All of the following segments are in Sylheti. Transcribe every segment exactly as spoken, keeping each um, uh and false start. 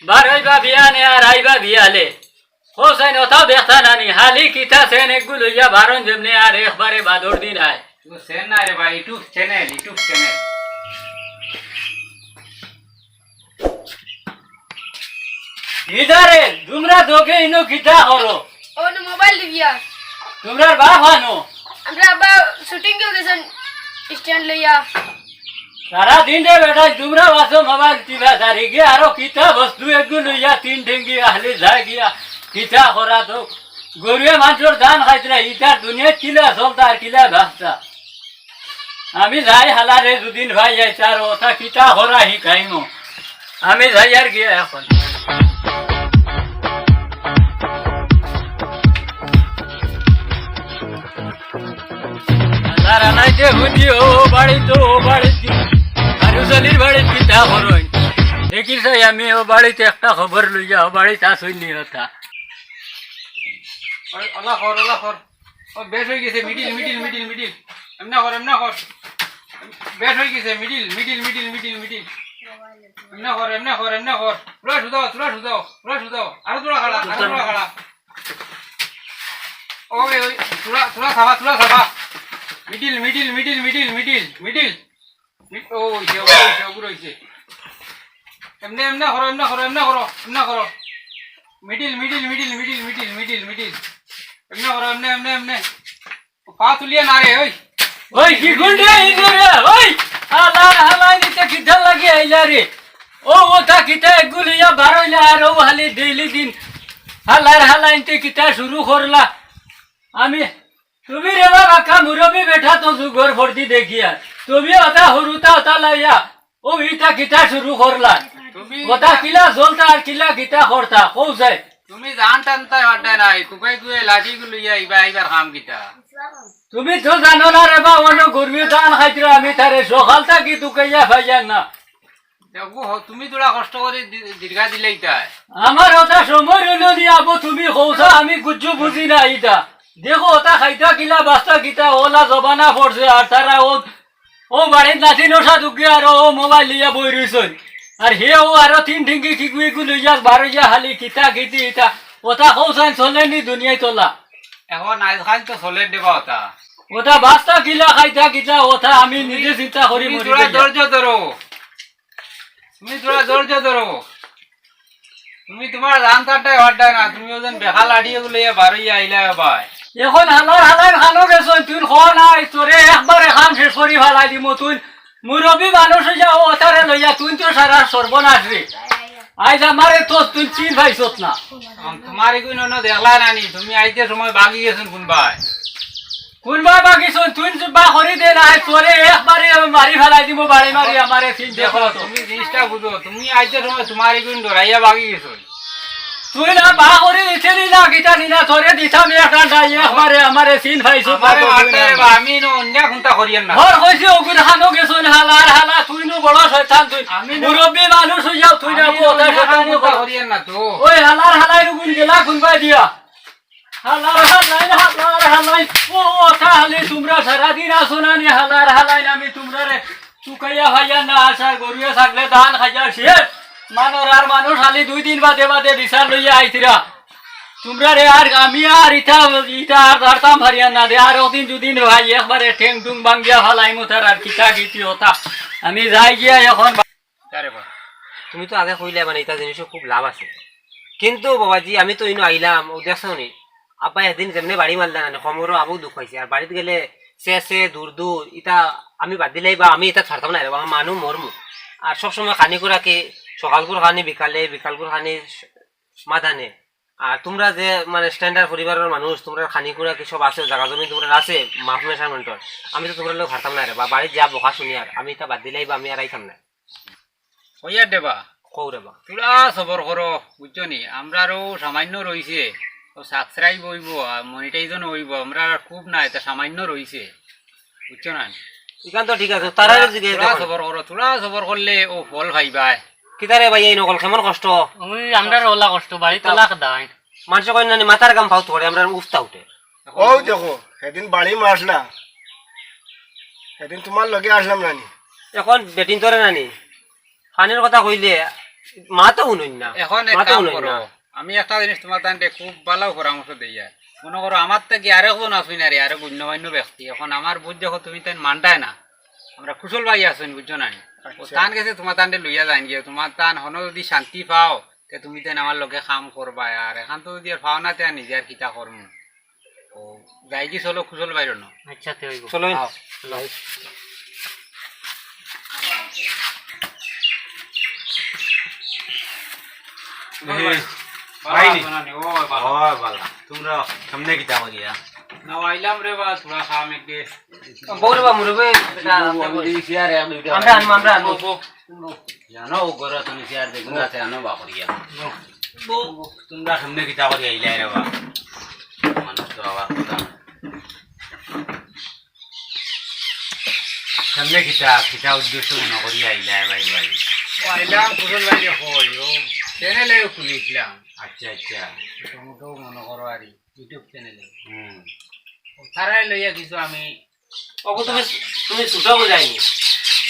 বারইবা বিয়ানে আর আইবা বিয়ালে। ও সাইন, ওটাও দেখতা নানি, হালি কিতা সেন এগু লইয়া বারইন যেমনে আর একবারে বাদর দিন আয়। ও সেন না রে ভাই, YouTube channel, YouTube channel। ইদারে, তুমরা দুগে ইনো কিতা করো? ও নো মোবাইল টিপিয়ার। তুমরার বাপ আনো। আমরা আব্বা shooting এ গেছইন stand লইয়া। সারা দিন রে বেটা, তুমরা বাসো মোবাইল টিপা সারি গিয়া, আরো কিতা বস্তু এগু লইয়া তিন ঠেঙ্গি আহলি যায় গিয়া, কিতা করা তো। গরুয়ে মানষর ধান খাইতরা, ইতার দুনিয়াত কিলা চলতা আর কিলা বাঁচতা। আমি যাই হালারে দুদিন ভাই যাই, তার ওটা কিতা করা হিকাইমু। আমি যাই আর গিয়া এখন। আল্লাহ রানাইতে হুদি ও বাড়িত, ও বাড়িত। আর উজালির বাড়িত কিতা করইন? দেখি চাই আমি ও বাড়িত একটা খবর লইয়া, ও বাড়িত আসইনি কথা। ওই, ওলা কর, ওলা কর। ও, বেশ অই গেছে, middle, middle, middle, middle। এমনে কর, এমনে কর। বেশ অই গেছে, middle, middle, middle, middle, middle। এমনে কর, এমনে কর, এমনে কর। থুড়া সুদাও, থুড়া সুদাও, থুড়া সুদাও। আরো থুড়া খাড়া, আরো থুড়া খাড়া। ওই, ওই, থুড়া, থুড়া চাপা, থুড়া চাপা। Middle, middle, middle, middle, middle, middle। মি-, ও, অইছে, অগুর অইছে, অগুর অইছে। এমনে, এমনে করো, এমনে করো, এমনে করো, এমনে করো। Middle, middle, middle, middle, middle, middle, middle। এমনে করো, এমনে, এমনে, এমনে। পা তুলিয়া না রে, ওই। ওই, কি গুণ রে, এই যে রে, ওই। হালার হালাইন ইতে কিতা লাগি আইলা রে? ও, ওটা কিতা এগু লইয়া বারইলা আর ও হালি daily দিন। হালার হালাইন ইতে কিতা শুরু করলা? আমি তুমি রে বাবা, কা মুরব্বি বেটা তো যুগর ফর্দি দেখিয়া। তুমি ওটা হুরুতা ওটা লাইয়া, ও ইটা কিতা শুরু করলা? তুমি ওটা কিলা চলতা আর কিলা কিতা করতা? কও চাই। তুমি জান টানতায় পারতায় নায়, কুকাই কুয়ে লাঠি গুলু ইয়া ইবা ইবার কাম কিতা? তুমি তো জানো না রে বা, অন্য গরুয়ে ধান খাইতরা, আমি তারে সকাল থাকি তুকাইয়া পাইয়ার না। দেখো, হ-, তুমি থুড়া কষ্ট করি দি-, দীর্ঘা দিলে ইতায়। আমার ওটা সময় রইল নি আবো, তুমি কও চাই, আমি কুচ্ছু বুঝি না ইটা। দেখো, ওটা খাইতা কিলা, বাস্তা কিতা, ওলা জমানা পড়ছে, আর তারা ও, ও বাড়িত নাতি নশা ঢুকে আর ও মোবাইল লইয়া বই রইছইন। আর হে ও আরো তিন ঠিঙ্গি কিগু ইগু লইয়া বারইয়া হালি কিতা কিতি ইটা। ওটা কও চাই চলে নি দুনিয়ায় তোলা। এখন আইজকাইল তো চলে দেবা ওটা। ওটা বাস্তা কিলা খাইতা কিতা, ওটা আমি নিজে চিন্তা করি তুমি মরি থুড়া গেলাম। ধৈর্য ধরো। তুমি থুড়া ধৈর্য ধরো। তুমি তুমার জান তারটাই হরডায় না, তুমি ওজন বেকার লাড়ি এগু লইয়া বারইয়া আইলা ভাই। এখন হালার হালাইন খানো গেছইন, তুই খ নাই, তোরে একবারে খান শেষ করি ফালাই দিমু, তুই মুরব্বি মানুষ অইয়া ও ওটারে লইয়া, তুই তো সারা সর্বনাশ রে। আইজ আমারে তো তুই চিন পাইছত না। আম, তুমার এগুন অন্য দেখলা নানি, তুমি আইতে সময় বাগি গেছইন কুনবায়। কুনবায় বাগিছইন, তুই বা করি দে না, তোরে একবারে মারি ফালাই দিমু, বাড়ি মারি আমারে চিন দেখো, দেখো তো। তুমি জিনিসটা বুঝো, তুমি আইতে সময় তুমার এগুন ডরাইয়া বাগি গেছইন। তুই না বা করি দিছিলি না, কিতা নি না, তোরে দিতাম এক ডান্ডা, একবারে আমারে চিন পাইছত না আমারে তো, মারতে তুই না। রে বা, আমি ইনো অন্য কুন্তা করিয়ার না। ঘর কইছি, ওগুন খানো গেছইন, হালার হালা, তুই নু বড় শয়তান তুই। আমি নু মুরব্বি মানুষ অইয়াও, তুই না আমি বড় নু অন্য শয়তান কুন্তা বড়। করিয়ার না তো। ওই হালার হালাইন ওগুন গেলা কুনবায় দিয়া। হালার হালাইন, হালার হালাইন। ও, ও, তাহলে তুমরা সারাদিন আছো না নি? হালার হালাইন, আমি তুমরারে তুকাইয়া পাইয়ার না, আশা গরুয়ে ছাগলে ধান খাইয়া শেষ। মানর আর মানুষ খালি দুই দিন বাদে বাদে বিচার লইয়া আইতরা। তুমরারে আর আমি আর ইটা, ইটা আর পারতাম পারিয়ার না দে। আর ওদিন দুদিন ভাই একবারে ঠেং টুং ভাঙ্গিয়া ফালাইমু তার আর কিতা কিতি ওটা। আমি যাই গিয়া এখন। আরে বা, তুমি তো আগে কইলে মানে ইটা জিনিসও খুব লাভ আছে, কিন্তু বাবাজি আমি তো ইনো আইলাম, ও দেখছো নি, আব্বা একদিন যেমনে বাড়ি মারলা না, কমরও আবু দুখ পাইছে, আর বাড়িত গেলে সে সে দূর দূর, ইটা আমি বাদ দিলাই বা আমি ইটা ছাড়তাম না রে বা, আমার মানু মরমু। আর সবসময় খানি করা কি, সকালকুর খানি বিকালে, বিকালকুর খানি মাদানে। আর তুমরা যে মানে standard পরিবারর মানুষ, তুমরার খানি করা কি সব আছে, জাগা জমি তুমরার আছে, মাফ মেশামেন্টর। আমি তো তুমরার লগে পারতাম না রে বা, বাড়িত যা বকা শুনিয়ার, আমি ইটা বাদ দিলাই বা আমি আর আইতাম না। কইয়ার দেবা। কও রে বা। থুড়া সবর করো, বুঝছো নি? আমরারও সামান্য রইছে, ও subscribe অইবো, আর monetization অইবো, আমরার আর খুব নাই, ইটা সামান্য রইছে, বুঝছো না? ইখান তো ঠিক আছে, তারারে জিগাই থুড়া দেখো। সবর করো, থুড়া সবর করলে ও ফল পাইবায়। কিতা রে ভাই, এই নকল কেমন কষ্ট? ওই আমরার ওলা কষ্ট, বাড়িত ওলা খেদাইন। মানষে কয় না নি, মাথার ঘাম পাওত পড়ে, আমরার উফতা উঠে। অউ দেখো, সেদিন বাড়ি মারলা, সেদিন তুমার লগে আছলাম না নি। এখন বেটিন তোরে না নি, পানির কথা কইলে, মাতো হুনইন না। এখন এক মাতো কাম হুনইন করো, না। আমি একটা জিনিস তুমার তানরে খুব ভালা পরামর্শ দেইয়ার। মনো করো, আমার থাকি আরেকজন আছইন, আরে আরো গণ্যমান্য ব্যক্তি। এখন আমার বুঝ দেখো, তুমি তাইন মানতায় না। আমরা কুশল ভাই আছইন, বুঝছো না নি? ও আচ্ছা। তান গেছে তুমার তানরে লইয়া যাইন গিয়া, তুমার তান হনো যদি শান্তি পাও, তে তুমি তাইন আমার লগে কাম করবায়। আর এখান তো যদি আর পাও না, তে আর নিজে আর কিতা করমু। ও, যাই কি, চলো, কুশল ভাইর অনো। আচ্ছা, তে অইবো। চলো। আও, চলো। এই, ভাই নি? ও, ভালা। তুমরা কেমনে কিতা করিয়া? না, আইলাম রে বা, থুড়া কাম একে। বউ রে বা, মুরব্বি, আমরা আনমু, আমরা আনমু। বউ, বউ। জানো, ও ঘরো তুমি চেয়ার দেখো না, চেয়ার নো বা করিয়া। বউ, তুমরা সামনে কিতা করি আইলা রে বা? মানুষ তো আবার কথা। সামনে কিতা, কিতা উদ্দেশ্য মনে করি আইলা ভাই ভাই? ও আইলাম, কুশল ভাই রে কই, ও channel এ খুলিছিলাম। আচ্ছা, আচ্ছা। মোটামুটি মনে করো আর কি, YouTube channel এ। হুম। ও তারাই লইয়া কিছু আমি ওগো তুমি, তুমি ছোট করি যায়নি।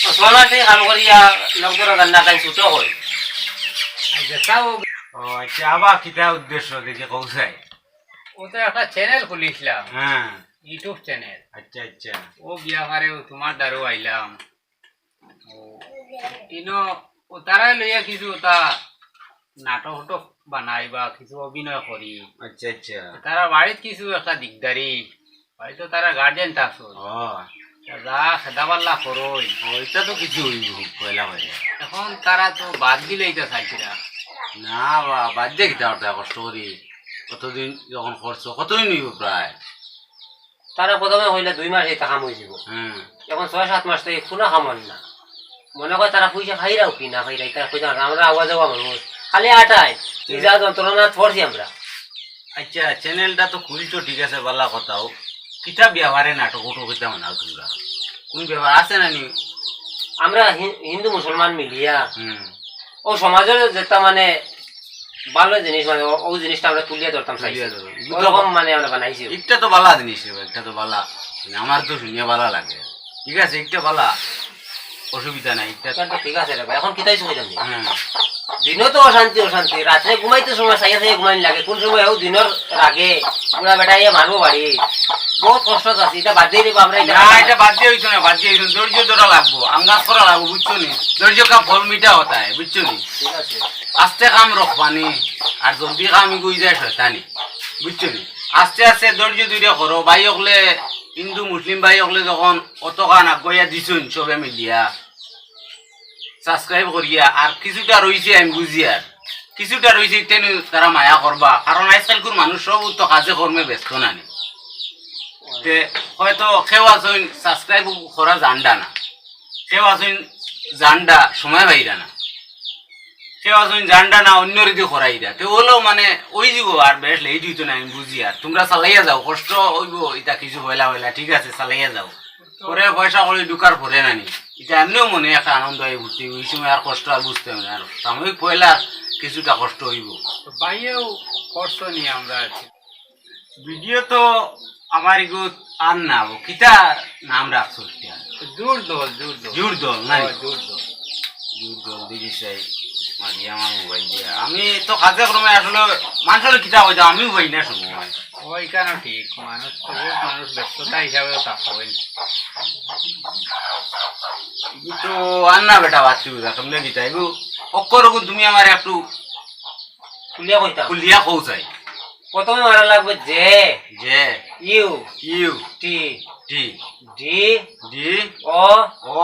ও ছয় মাসে কাম করিয়া লোক ধরো রান্না খাই ছোট করি। আচ্ছা, তাও ও আচ্ছা, আবার কিতা উদ্দেশ্য দেখি কও চাই? ও তো একটা channel খুলিছিলাম। হ্যাঁ। YouTube channel। আচ্ছা, আচ্ছা। ও ব্যাপারে ও তুমার দ্বারও আইলাম। ও, ইনো, ও তারাই লইয়া কিছু ওটা নাটক উটক বানাই বা কিছু অভিনয় করি। আচ্ছা, আচ্ছা। তারা বাড়িত কিছু একটা দিকদারি, হয়তো তারা গার্জেন থাকছে। ও। যা খেদা পাল্লা করইন। ও, ইটা তো কিছু অইবো, পয়লা পয়লা। এখন তারা তো বাদ দিলে ইটা চাইছিরা। না বা, বাদ দিয়ে কিতা করতে কষ্ট করি? কতদিন যখন করছো, কতদিন অইবো প্রায়? তারা প্রথমে কইলা দুই মাস ইটা কাম অইযিবো। হুম। এখন ছয় সাত মাস তো এই কুনু কাম অর না। মনে কয় তারা পয়সা খাইরাও কি না খাইরা, ইটা কইতা পারতাম না। আমরা আওয়া যাওয়া মানুষ। খালি আটায়। কি যা যন্ত্রণা পড়ছি আমরা। আচ্ছা, channel টা তো খুলছো, ঠিক আছে, ভালা কথাও। কিতা ব্যাপারে নাটক উটক কিতা বানাও তুমরা? কুন ব্যাপার আছে না নি? আমরা হি-, হিন্দু মুসলমান মিলিয়া হুম। ও সমাজর যেটা মানে ভালা জিনিস, মানে ও, ও জিনিসটা আমরা তুলিয়া ধরতাম চাইছি। তুলিয়া ধরো। ওরকম মানে আমরা বানাইছি। একটা তো ভালা জিনিস রে ভাই, একটা তো ভালা। মানে আমার তো শুনিয়া ভালা লাগে। ঠিক আছে, একটা ভালা। অসুবিধা নাই, একটা ইটা তো ঠিক আছে রে ভাই, এখন কিতা অইছে কইতাম নি? হুম। দিনো তো অশান্তি, অশান্তি। রাত্রে ঘুমাইতে সময় চাইয়া চাইয়া ঘুমাইন লাগে। কুন সময় অউ দিনর আগে বুড়া বেটা আইয়া মারবো বাড়ি। বহুত কষ্টত আছি, ইটা বাদ দিয়া দিবা আমরা, ইটা না, বাদ ইটা বাদ দিয়া অইতো না, বাদ দিয়া অইতো না। ধৈর্য ধরা লাগবো, আন্দাজ করা লাগবো, বুঝছো নি? ধৈর্য কা ফল মিঠা হতা হ্যায়, বুঝছো নি? ঠিক আছে। আস্তে কাম রকবানি, আর জলদি কাম ইগু অই যায় শয়তানি, বুঝছো নি? আস্তে আস্তে ধৈর্য ধরিয়া করো। ভাই অকলে, হিন্দু মুসলিম ভাই অকলে যখন অতখান আগুয়াইয়া দিছইন সবে মিলিয়া, subscribe করিয়া, আর কিছুটা রইছে আমি বুঝিয়ার, কিছুটা রইছে ইটা নু তারা মায়া করবা, কারণ আইজকাইলকুর মানুষ সব তো কাজে কর্মে ব্যস্ত না নি। তে হয়তো কেউ আছইন subscribe করা জানরা না, কেউ আছইন জানরা সময় পাইরা না, কেউ আছইন জানরা না অন্য রীতি করাইরা। তে অলাও মানে অইযিবো আর বেশ late অইতো না আমি বুঝিয়ার। তুমরা চালাইয়া যাও, কষ্ট অইবো, ইটা কিছু পয়লা পয়লা, ঠিক আছে, চালাইয়া যাও। পরে পয়সা কড়ি ঢুকার পরে না নি, ইটা এমনেও মনে একটা আনন্দ অয় ঘুরতে, ওই সময় আর কষ্ট আর বুঝতে অয় না। আর সাময়িক পয়লা কিছুটা কষ্ট অইবো। তো ভাইয়েও কষ্ট নিয়ে আমরা আছি। ভিডিও তো আমার ইগুত আর না, ও কিতা নাম রাখছো ইটা? জোর দল, জোর দল। জোর দল, নাই? হ্যাঁ, জোর দল। জোর দল দেখি চাই, মারি আমার মোবাইল দিয়া। আমি তো কাজে কর্মে আসলে মানুষরে কিতা কইতাম, আমিও পাই না সময়। ওইখানে ঠিক, মানুষ তো বহুত মানুষ ব্যস্ততা হিসাবে থাকইন। ইগু তো আর না বেটা, বাচ্চু বুঝা, কেমনে কিতা? ইগু অক্ষর অগু তুমি আমার একটু খুলিয়া কইতাম। খুলিয়া কও চাই। প্রথমে মারা লাগবো J, J, U, U, T, T, D, D, O, O,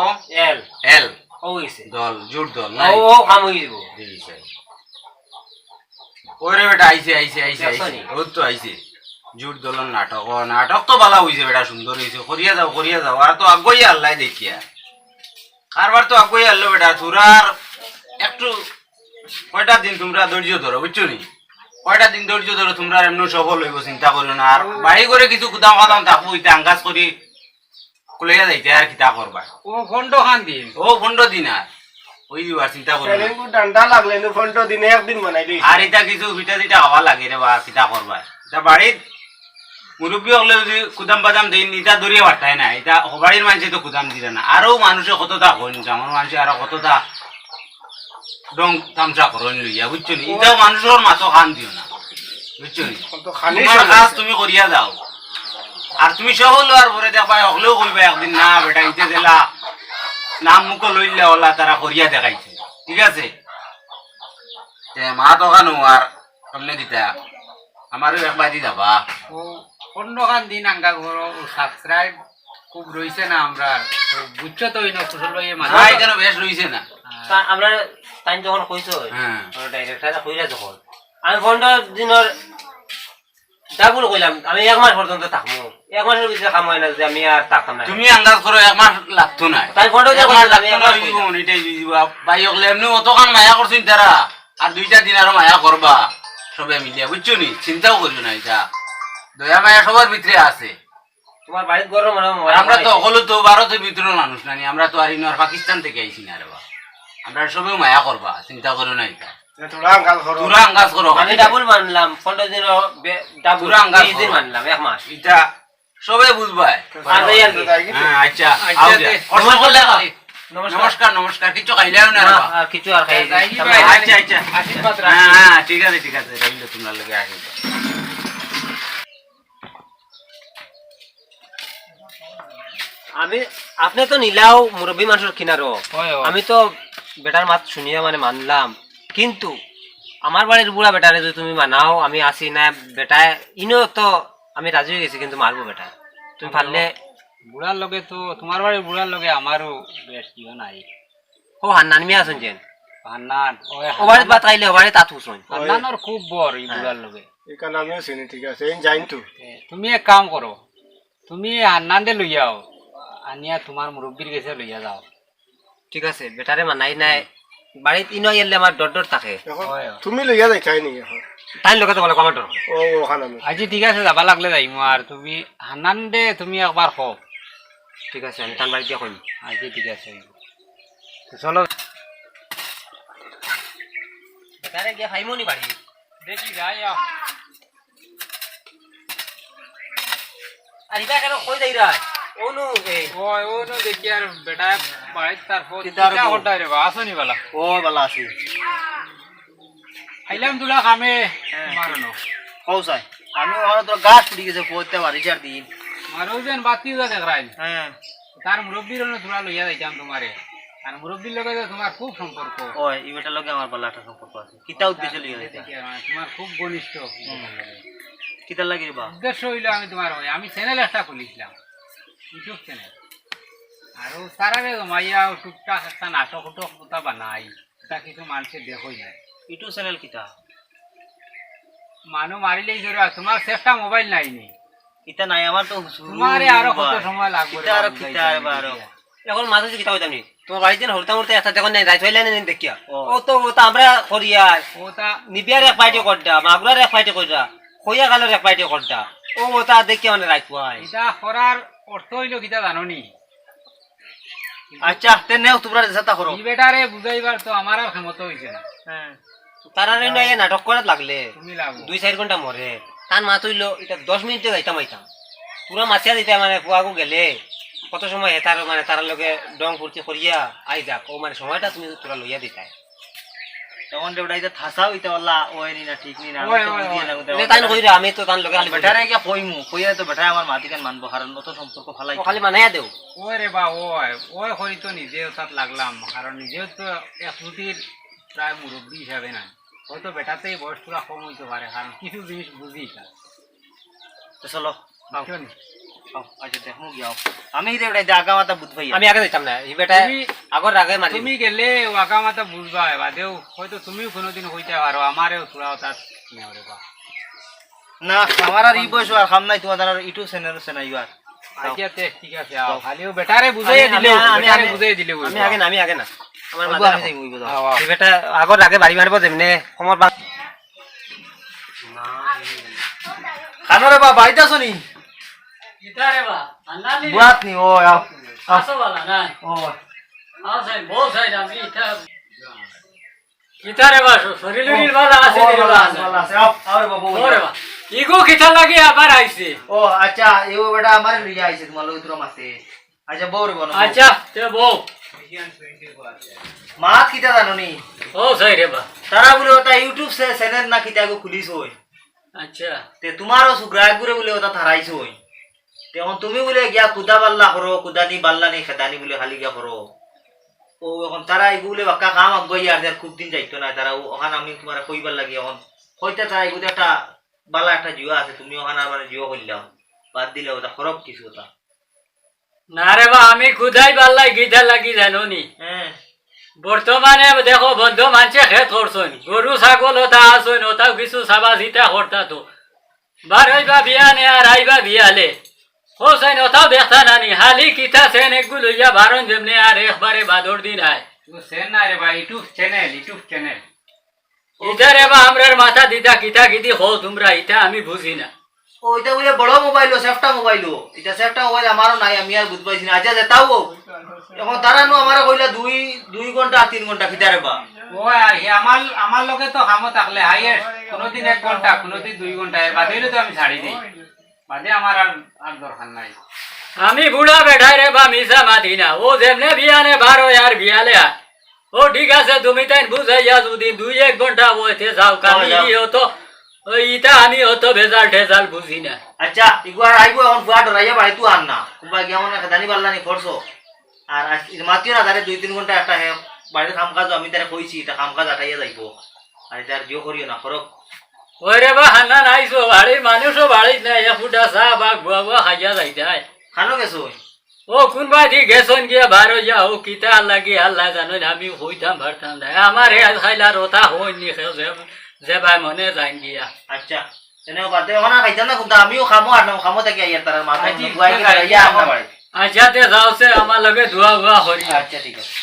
L. L. অউ অইছে। দল, জোর দল, নাই? ও, ও কাম অই যাইবো। জি, স্যার। ওরে বেটা, আইছে, আইছে, আইছে, দেখছো আইছে। নি? ও তো আইছে। জোর দলর নাটক। ও, নাটক তো ভালা অইছে বেটা, সুন্দর অইছে। করিয়া যাও, করিয়া যাও। আর তো আগুয়াইয়া আল্লায় দেখিয়া। কারবার তো আগুয়াইয়া আল্লো বেটা, থুড়া আর একটু কয়টা দিন তুমরা ধৈর্য ধরো, বুঝছো নি? কয়টা দিন ধৈর্য ধরো, তুমরা এমনে সফল অইবো, চিন্তা করিও না। আর বাড়ি ঘরে কিছু কুদাম কাদাম থাকবো, ইতা আঙ্গাজ করি কুলাইয়া যাইতে আর কিতা করবা? ও পনরো খান দিন। ও পনরো দিন আর। ওই দিবার চিন্তা করিও না। সেদিন কু ডান্ডা লাগলে নু পনরো দিনে একদিন বানাই দিই। আর ইতা কিছু পিঠা চিঠা খাওয়া লাগে রে বা, কিতা করবা? ইতা বাড়িত মুরব্বি অকলে যদি কুদাম বাদাম দেইন, ইতা ধরিয়া পারতায় না, ইতা হবাড়ির মানষে তো কুদাম দিরা না। আরো মানষে কততা কইন, গ্রামর মানষে আরো কততা ঢং তামশা করইন লইয়া, বুঝছো নি? ইতাও মানুষর মাতো কান দিও না, বুঝছো নি? অখন তো খালি তুমার সময়। কাজ তুমি করিয়া যাও। আর তুমি সবল অওয়ার পরে দেখবায়, হকলেও কইবা একদিন, "না বেটা, ইতে যেলা নাম মুখো লইলা, অলা তারা করিয়া দেখাইছে।" ঠিক আছে? তে মাত অখানউ আর সামনে দিতা। আমারও একবার দি যাবা। ও, অন্যখান দিন আঙ্গা করো, ও subscribe খুব রইছে না আমরার। ও, বুঝছো তো, অইন কুশল ভাইয়ে মাঝে নাই, কেন বেশ রইছে না? হ্যাঁ। তা আমরা তাইন যখন কইছো, হ্যাঁ। ওরা director কইরা যখন, আমি পনেরো দিনর double কইলাম, আমি এক মাস পর্যন্ত থাকমু। এক মাসর ভিতরে কাম অয় না যে আমি আর থাকতাম না। তুমি আন্দাজ করো, এক মাস লাগতো না। তাই পনেরো দিন এক মাস কইলাম, আমি লাগতো এক না, মাস অইবো, কইলাম। Monetize অইযিবো। ভাই অকলে এমনে অতখান মায়া করছইন তারা, আর দুইটা দিন আরো মায়া করবা সবে মিলিয়া, বুঝছো নি? চিন্তাও করিও না ইতা। দয়া মায়া সবার ভিতরে আছে। তুমার বাড়িত গরম মনে হয় আর আমরা তো অকলে তো ভারতর ভিতরর মানুষ নানি, আমরা তো আর ইনো আর পাকিস্তান থাকি আইছি না রে বা। আমরারে সবেউ মায়া করবা, চিন্তা করিও না ইতা। এ, থুড়া আঙ্গাজ করো। থুড়া আঙ্গাজ করো। আমি double মানলাম, পনেরো দিন বে-, double, থুড়া আঙ্গাজ বিশ দিন করো। মানলাম, এক মাস। ইতা সবে বুঝবায়। আর যাই আর কি। হ্যাঁ, আচ্ছা, আচ্ছা, আও তে, যা। কষ্ট করলে আও। নমস্কার। নমস্কার, নমস্কার। কিচ্ছু খাইলাও না রে না, বা। আর কিচ্ছু আর খাই না। যাই কি ভাই? আচ্ছা, আচ্ছা। আশীর্বাদ রাখি। হ্যাঁ, হ্যাঁ, ঠিক আছে, ঠিক আছে। রইল তুমার লগে আশীর্বাদ। আমি, আপনে তো নিলাও মুরব্বি মানষর কিনারো। অয়, অয়। আমি তো বেটার মাত শুনিয়া মানে মানলাম, কিন্তু আমার বাড়ির বুড়া বেটারে যদি তুমি মানাও, আমি আছি না, বেটায় ইনো তো আমি রাজি অইগেছি, কিন্তু মারবো বেটায়। তুমি পারলে বুড়ার লগে তো, তুমার বাড়ির বুড়ার লগে আমারও বেশ ইয়ে নাই। ও হান্নান মিয়া আছইন যেন। হান্নান, ওই ও বাড়িত হান্নান। ভাত খাইলে, ও বাড়িত তাত হুছইন। হান্নানর খুব বর ই হ্যাঁ। বুড়ার লগে। ইখান আমিও চিনি, ঠিক আছে, এই যাইন তো। এ, তুমি এক কাম করো, তুমি হান্নানরে লইয়া আও, আনিয়া তুমার মুরব্বির গেছে লইয়া যাও। ঠিক আছে, বেটারে মানাই নাই, বাড়িত ইনো আইলে আমার ডর ডর থাকে। অখন অয়, অয়। তুমি লইয়া যাইতায় নি অখন? তাইর লগে তো বলে আমার ডর। ও, অখান আমি। আচ্ছা, ঠিক আছে, যাবা লাগলে যাইমু, আর তুমি হান্নানরে তুমি একবার কও। ঠিক আছে, আমি তান বাড়িত গিয়া কইমু। আচ্ছা, ঠিক আছে। তো চলো। বেটারে গিয়া পাইমু নি বাড়ি? দেখি যাই, আও। আর ইবা কেনে কই যাইরা? অনু, এই। ওই, অনু দেখি আর বেটায় বাড়িত তার ফোন কিতা আর কিতা বল? করতায় রে বা, আছো নি বালা? ও, বালা আছি। আইলাম তুলা কামে, হ্যাঁ। মারো না। কও চাই। আমি অখানো তো গাছ ফুটি গেছে, পড়তে পারি চার দিন। মারো যেন বাতি উজা দেখরাইন। হ্যাঁ। তার মুরব্বির অনো তুলা লইয়া যাইতাম তুমারে। তার মুরব্বির লগে তো তুমার খুব সম্পর্ক। ওই, ই বেটার লগে আমার বালা একটা সম্পর্ক আছে। কিতা উদ্দেশ্য লইয়া যাইতা? দেখি, মানে, তুমার খুব ঘনিষ্ঠ। হুম। কিতার লাগি রে বা? উদ্দেশ্য অইলো আমি তুমার ওই, আমি channel একটা খুলিছিলাম, YouTube channel। আর ও তারারে জমাইয়া ও টুকটাক একটা নাটক উটক ওটা বানাই, ওটা কিছু মানষে দেখই না। YouTube channel কিতা? মানু মারিলেই ধরে, আর তুমার সেফটা mobile নাই নি? ইতা নাই, আমার তো হুজুর তুমারে আরো কত ভাই। সময় লাগবো রে কিতা আরো বাবু, কিতা যাইতে আরো আমি বারো। দেখিয়া। অখন মাঝে কিতা কইতাম নি? তুমার বাড়িত যেন হুরতাম হুরতাম একটা দেখো নাই, রাইত অইলে না দেখিয়া। ও। ও তো, ও তো আমরা করিয়ার। ও তা নিবিয়ার এক পার্টি করডা, মাগুরার এক পার্টি করডা, খইয়া গালর এক পার্টি করডা। ও, ও তা দেখিয়া মানে রাইত অয়। ইতা করার অর্থ অইলো কিতা জানো নি? আচ্ছা, তে নেও তুমরা যেতা করো। ই বেটারে বুঝাইবার তো আমার আর ক্ষমতা অইছে না। হ্যাঁ। তারারে নয় নাটক করাত লাগলে তুমি লাগো। দুই চাইর ঘন্টা মরে। তান মাত অইলো, ইতা দশ মিনিটে যাইতাম আইতাম। পুরা মাতিয়া দিতে মানে পুয়াগু গেলে কত সময় হেতার মানে তারার লগে ডং ফুর্তি করিয়া আই যাক। ও মানে সময়টা তুমি তোরা লইয়া দিতায়। তখন যে ওটা ইতা থাসাও ইতা আল্লাহ ওই নি না, ঠিক নি না, আমি ওই, তো ওই, বুঝিয়ে ওই। না, ওটা এটা তাই না কইরা, আমি তো তান লগে খালি বেটারে গিয়া কইমু, কইয়া তো বেটায় আমার মাতিকান মানবো, কারণ অত সম্পর্ক ফালাই ও খালি মানাইয়া দেও। ওই রে বা, ওই, ওই করি তো নিজেও তাত লাগলাম, কারণ নিজেও তো এক রুটির প্রায় মুরব্বি হিসাবে নাই। হয়তো বেটাতে এই বয়স থুড়া কম অইতো পারে, কারণ কিছু জিনিস বুঝি না। তো চলো, আও। বুঝছো নি? আও, আচ্ছা, দেখমু গিয়া, আও। আমি রে ওটা ইতা আগা মাথা বুঝ পাই। আমি আগে যাইতাম না, এই বেটায় তুমি, আগর আগে মারি। তুমি গেলে ও আগা মাথা বুঝবা, বাদেও হয়তো তুমিও কোনোদিন কইতায় পারো, আমারেও থুড়া তাত নেও রে বা। না, আমার আর ই বয়স আর কাম নাই, তুমার আর ইটু সেনে সেনাইবার। আচ্ছা, তে, ঠিক আছে, আও। যাও। খালি ও বেটারে বুঝাইয়া আমি, দিলে, আমি, আমি, বেটারে আমি, বুঝাইয়া দিলে আমি আগে না, আমি আগে না। আমার ওই মাথায় আমি রাখো। যাই, ওই যাও। আও, আও। এই বেটা আগর আগে বাড়ি মারবো যেমনে, কমর বা- কানো রে বা, বাড়িত আছো নি? কিতা রে বা? আন্দাজ নি? বুয়াত নি, ও, আও, আও। আসো বালা, না? ও। আও সাইন, বউ সাইন, আমি ইতা কিতা রে বা, শরীর উরির বালা আছে নি রে বা? বালা আছে, বালা আছে। আও, আও রে বা, বউ। ও রে বা, ইগু কিতা লাগি আবার আইছে? ও, আচ্ছা, ইগু বেটা আমারে লইয়া আইছে, তুমার লগে থুড়া মাতে। আচ্ছা, বউ রে বা, বউ। আচ্ছা, তে বউ। মাত কিতা জানো নি? ও, চাই রে বা। তারা বুলে ওটা YouTube সে-, channel না কিতা গো খুলিছইন। আচ্ছা। তে তুমারও সুগ্রাহকরে বুলে ওটা ধারাইছইন। তে অখন তুমি বুলে গিয়া কুদা বাল্লা করো, কুদানি বাল্লানি খেদানি বুলে খালি গিয়া করো। ও অখন তারা এগু বুলে বাক্কা কাম আগুয়াইয়ার, আর খুব দিন যাইতো না। তারা ও-, অখান আমি তুমারে কইবার লাগি অখন কইতা তারা এগুতে একটা বালা একটা জুয়া আছে, তুমি অখান আর মানে জুয়া করিলাও, বাদ দিলে ওটা খরচ কিছু ওটা। না রে বা, আমি কুদাই বাল্লাই গিদার লাগি জানো নি? হ্যাঁ। বর্তমানে দেখো, বন্ধ মানষে খেত করছইন, গরু ছাগল ওটা আছইন, ওটাও কিছু চাবা চিতা করতা তো। বারইবা বিয়ানে আর আইবা বিয়ালে। হোসেন ওটাও দেখতা নানি, হালি কিতা সেন এগু লইয়া বারইন যেমনে আর একবারে বাদর দিন আয়। ও সেন না রে বা, YouTube channel, YouTube channel। ইটা রে বা, আমরার মাথা দিতা কিতা কিতি কও তুমরা, ইটা আমি বুঝি না। ও, ইটা বুলে বড় মোবাইল, ও সেফটা মোবাইল, ও ইটা সেফটা মোবাইল আমারও নাই, আমি আর বুঝ পাইছি না। আচ্ছা, যেতাও অউক, অখন তারা নু আমারে কইলা দুই, দুই ঘন্টা আর তিন ঘন্টা, কিতা রে বা? ও, আ, হে, আমার, আমার লগে তো কামো থাকলে highest কোনোদিন এক ঘন্টা, কোনোদিন দুই ঘন্টা, এর বাদে অইলে তো আমি ছাড়ি দেই। বাদে আমার আর, আর দরকার নাই। আমি বুড়া বেটায় রে বা, মিছা মাতি না। ও যেমনে বিয়ানে বারইন আর বিয়ালে আয়। ও ঠিক আছে, তুমি তাইন বুঝাইয়া যদি দুই এক ঘন্টা বইতে যাও, কালি অয়, যাও। ই অত, ওই ইটা আমি অত ভেজাল টেজাল বুঝি না। আচ্ছা, ইগুয়ার আইবো অখন ফুয়া ডরাইয়া বাড়িত আর না। কুনবা গিয়া মনে খেদানি বাল্লানি করছো। আর আজ, মাতিও না তারে দুই তিন ঘন্টা একটা হে, বাড়ির কাম কাজ আমি তারে কইছি, ইটা কাম কাজ আটাইয়া যাইবো। আর ইটা আর জিও করিও না, খরচ। ওই রে বা, হান্নান আইছো, বাড়ির মানুষও বাড়িত নাই, এক ফুটা চা বা গুয়া গুয়া খাইয়া যাইতায়। খানো গেছো? ও কুনবাদি গেছইন গিয়া বারইয়া, ও কিতা লাগি আল্লায় জানইন, আমি কইতাম পারতাম না। আমারে আইজ খাইলা রোতা হইনি, যে, যে ভাই মনে যাইন গিয়া। আচ্ছা, এনে বাদে অখন আর খাইতাম না কুনতা, আমিও কামো আর না, কামো থাকি আইয়ার তারার মাথা আচ্ছা, গুয়াই ঠিক আছে, গিয়া আইয়া আমরা বাড়ি। আচ্ছা, তে যাও সে আমার লগে দোয়া উয়া করি। আচ্ছা, ঠিক আছে।